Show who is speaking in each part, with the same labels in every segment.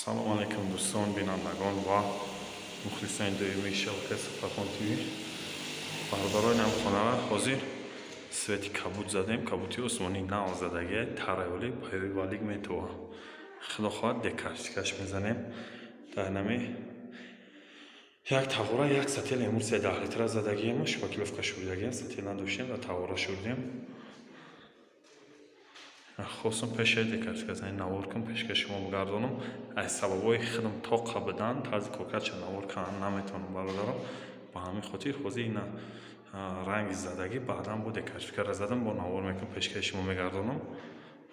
Speaker 1: Салом алейкум, дӯстон, бинандагон ва мухлисони доимии шабакаи Сафархон ТВ. Бародарои, нам хонара ҳозир цвети кабуд задем, кабути осмонӣ нав задагия, тараволи паёи валик метова. Худо хоҳад, декартикаш мезанем. Дар нами як тағора як сател эмулсия 10 литра задагием, шпаклёвка шуридагием, сател надоштем, дар тағора шуридем. Хостам пешаи декартика зани навор кун, пешкаш шумо бигардонам. Аз сабабҳои худам тоқа будан, тарзи коркардша навор кардан наметавонам, бародаро. Ба ҳамин хотир ҳозир ина ранги задагӣ, баъдан бо декартикара задам, бо навор мекунам, пешкаши шумо мегардонам.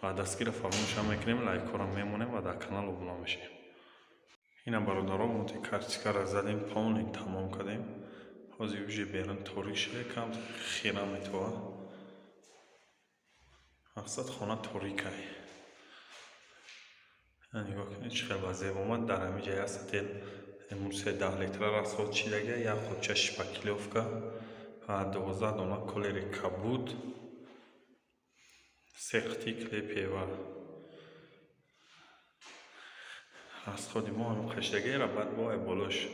Speaker 1: Ва дастгира фаромӯшам мекунем, лайкҳоро мемонем ва дар канал обуна мешавем. Ина, бародаро, мо декартикара задем, полный тамом кардем. Ҳозир уже берун торик шуда, кам хира метова. Мақсад, хона торикай. Нигоҳ кунед, чӣ хел вазъ омад. Дар ҳамин ҷа як сател эмулсияи 10 литра расход шидагия, як қопча шпаклёвка ва 12 дона колери кабуд, се қитъи клей пева. Расходи мо ҳамин қашдагиро. Баъд бо болош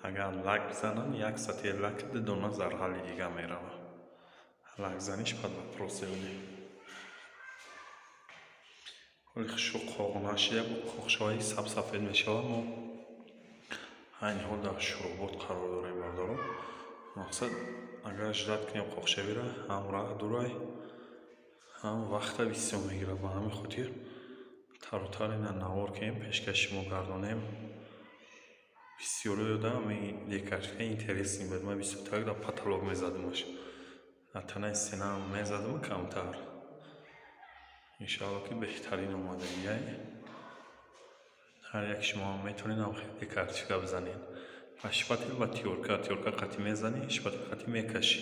Speaker 1: агар лак бизананд, як сател лак, ду дона зарғали дига меравад. Лакзаниш под вопрос оли. Ҳоли хушрӯ қоқ нашида, бо қоқшаваи сабсафед мешавад. Мо айни ҳол дар Шӯробод қарор дорем, бародаро. Мақсад, агар ждать кунем қоқшавиро, ҳам раҳ дурай, ҳам вақта бисёр мегирад. Ба ҳамин хотир таротар ина навор кунем, пешкаши шумо гардонем. Бисёриёда ҳамин декартика интересный буд. Ман бисёртар дар потолок мезадамаш, дар танаи стенаам мезадам камтар. Иншоалло, ки беҳтарин омадагиай. Ҳар як шумоам метавонед ҳам хеле декартика бизанед. Ба шпатель ва отвёртка, отвёртка қатӣ мезанӣ, шпатель қатӣ мекашӣ.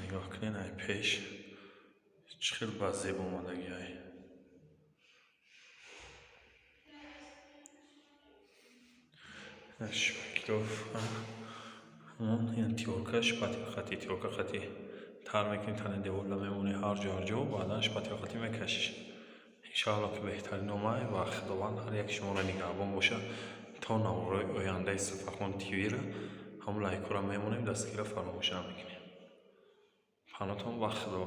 Speaker 1: Нигоҳ кунед, ай пеш чӣ хел ба зеб омадагиай. Шпаклёвка, отвёртка, шпатель қатӣ, отвёртка қатӣ тар мекунӣ, тани деворда мемонӣ ҳар ҷо, ҳар ҷо, баъдан шпатель қатӣ мекашиш. Иншоалло, ки беҳтарин омад ва Худованд ҳар яки шуморо нигаҳбон бошад то наворҳои ояндаи Сафархон ТВ-ро. Ҳамон лайкҳоро мемонем, дастгира фаромӯш намекунем. Паноҳтон ба Худо.